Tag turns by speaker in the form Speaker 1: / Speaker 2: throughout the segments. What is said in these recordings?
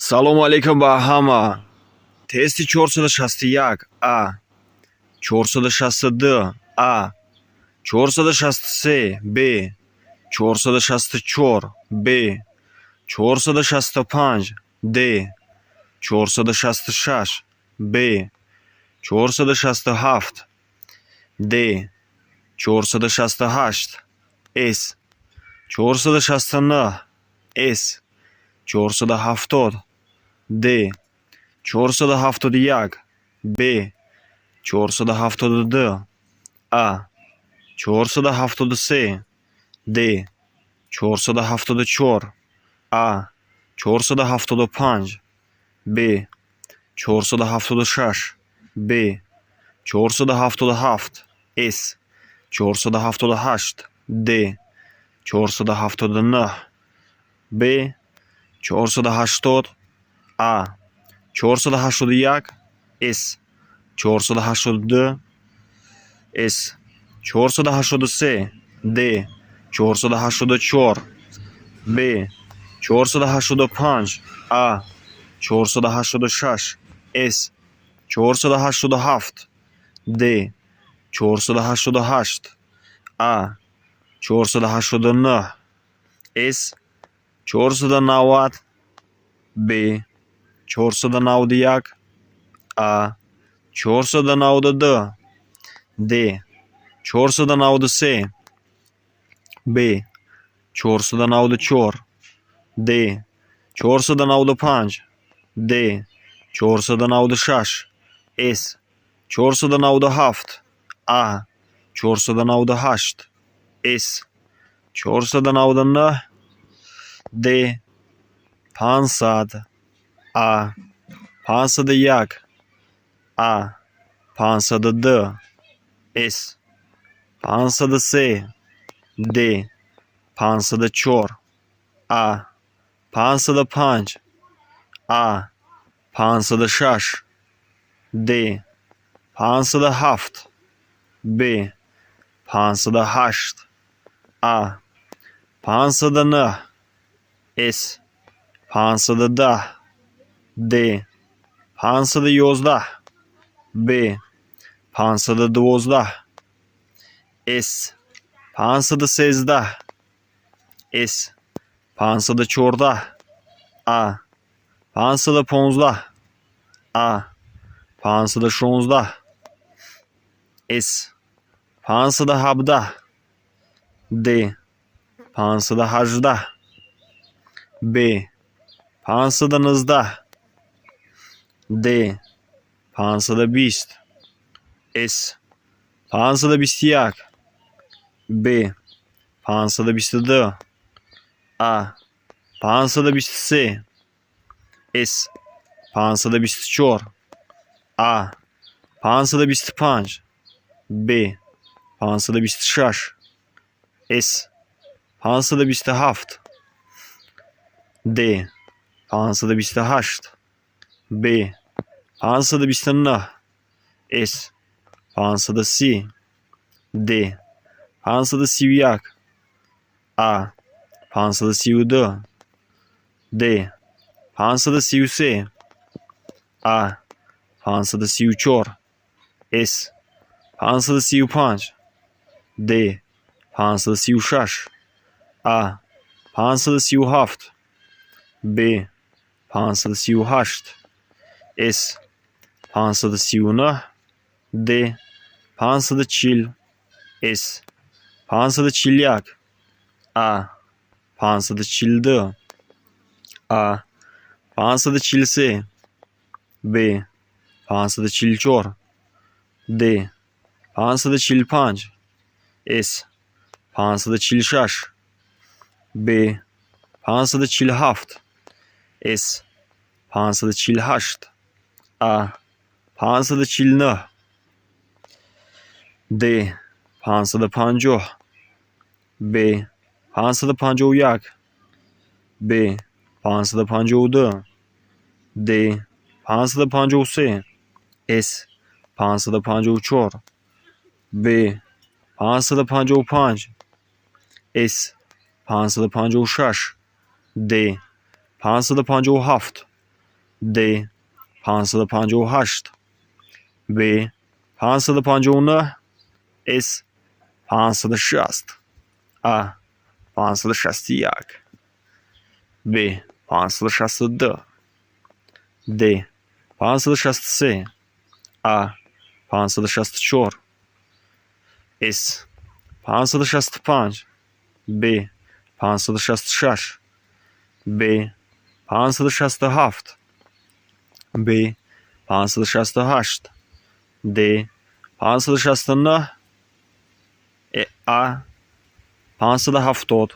Speaker 1: Салому алейкум ба ҳама. Тести 461 А, 462 А, 463 Б, 464 Б, 465 Д, 466 Б, 467 Д, 468 С, 469 С, 470 Д, 471 Б, 472 А, 473 Д, 474 А, 475 Б, 476 Б, 477 С, 478 Д, 479 Б, 480 А, 481 С, 482 С, 483 Д, 484 Б, 485 А, 486 С, 487 Д, 488 А, 489 С, 490 Б, 491 А, 492 Д, 493 Б, 494 Д, 495 Д, 496 С, 497 А, 498 С, 499 Д, 500 А, 501 А, 502 С, 503 Д, 504 А, 505 А, 506 Д, 507 Б, 508 А, 509 С, 510 Д, 511 Б, 512 С, 513 С, 514 А, 515 А, 516 С, 517 Д, 518 Б, 519 Д, 520 С, 521 Б, 522 А, 523 С, 524 А, 525 Б, 526 С, 527 Д, 528 Б, 529 С, 530 Д, 531 А, 532 Д, 533 А, 534 С, 535 Д, 536 А, 537 Б, 538 С, 539 Д, 540 С, 541 А, 542 А, 543 Б, 544 Д, 545 С, 546 Б, 547 С, 548 А, 549 Д, 550 Б, 551 Б, 552 Д, 553 С, 554 Б, 555 С, 556 Д, 557. D 558, B 559, S 560, A 561, B 562, D 563, A 564, S 565, B 566, B 567, B 568, D 569, A 570,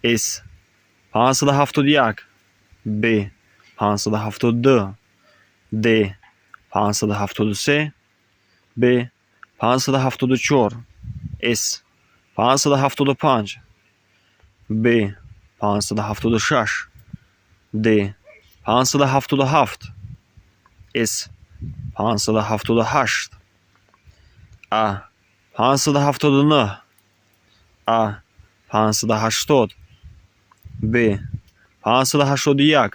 Speaker 1: S 571, B 572, D 573, B 574, S 575, B 576, D 577, S 578, A 579, A 580, B 581,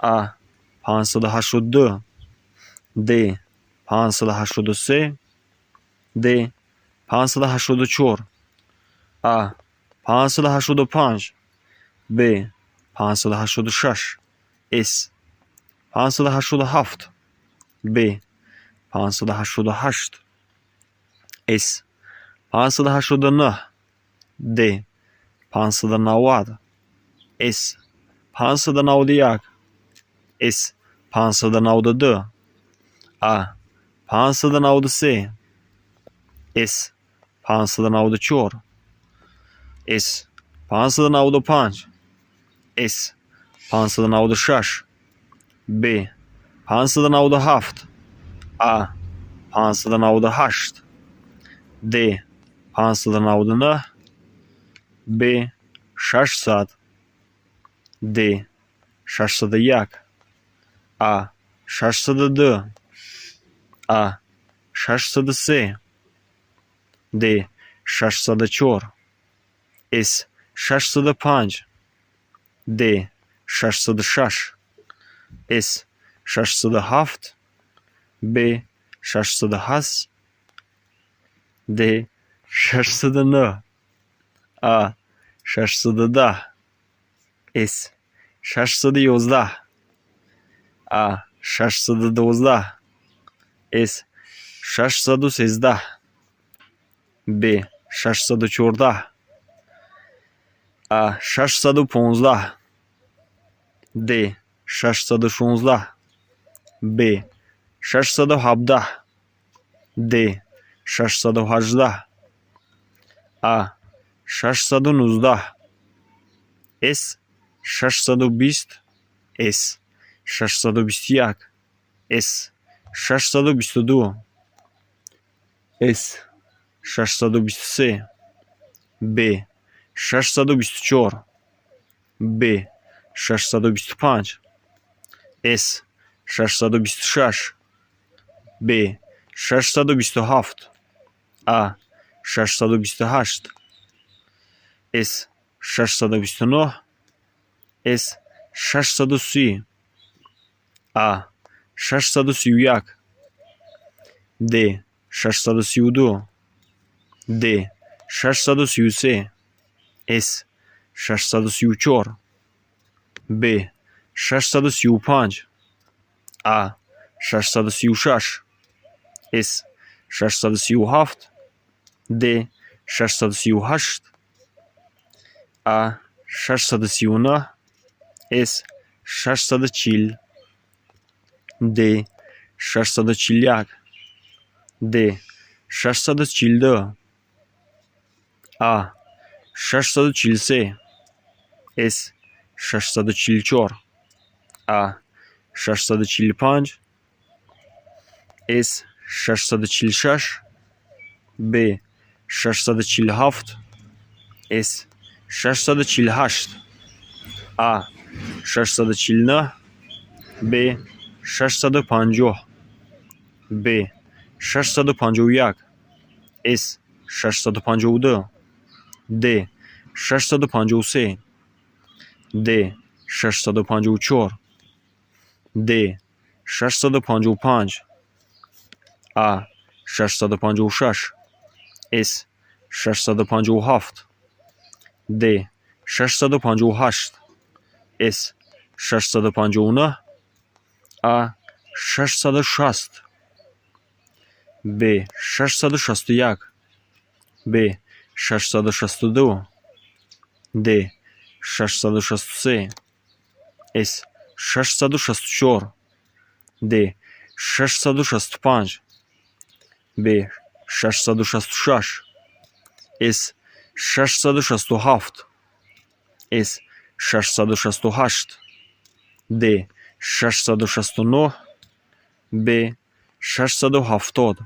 Speaker 1: A 582, D 583, D 584, A 585, B 586, S 587, B 588, S 589, D 590, S 591, S 592, A 593, S 594, S 595, S 596, B 597, A 598, D 599, B 600, D 601, A 602, A 603, D 604, S 605, D 606, S 607, B 608, D 609, A 610, S 611, A 612, S 613, B 614, A 615, D 616, B 617, D 618, A 619, S 620, S 621, S 622, S 623, B 624, B 625, S 626, B 627, A 628, S 629, S 630, A 631, D 632, D 633, S 634, B 635, A 636, S 637, D 638, A 639, S 640, D 641, D 642, A 643, S 644, A 645, S 646, B 647, S 648, A 649, B 650, B 651, S 652, D 653, D 654. Д 655, А 656, С 657, Д 658, С 659, А 660, Б 661, Б 662, Д 663, С 664, Д 665, Б 666, С 667, С 668, Д 669, Б 670,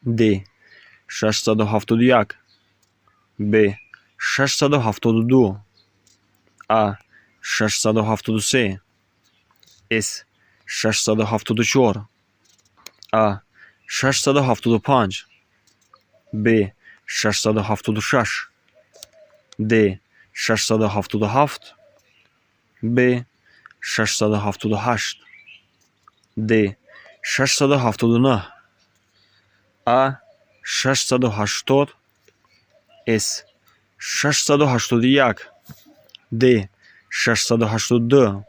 Speaker 1: Д 671, Б 672, А 673, С 674, А 675, Б 676, Д 677, Б 678, Д 679, А 680, С 681, Д 682,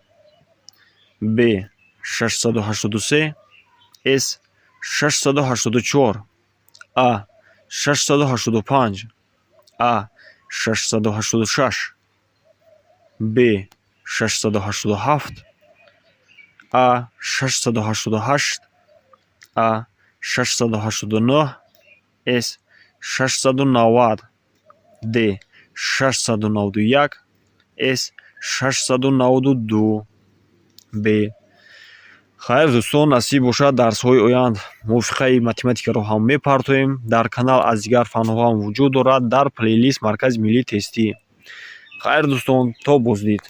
Speaker 1: Б 683, С 684, А 685, А 686, Б 687, А 688, А 689, С 690, Д 691, С 692, Б. Хайр, дӯстон, насиб бошад, дарсҳои оянд мувофиқаи математикаро ҳам мепартоем. Дар канал аз дигар фанҳо ҳам вуҷуд дорад, дар плейлист Маркази миллии тестӣ. Хайр, дӯстон, то боздид.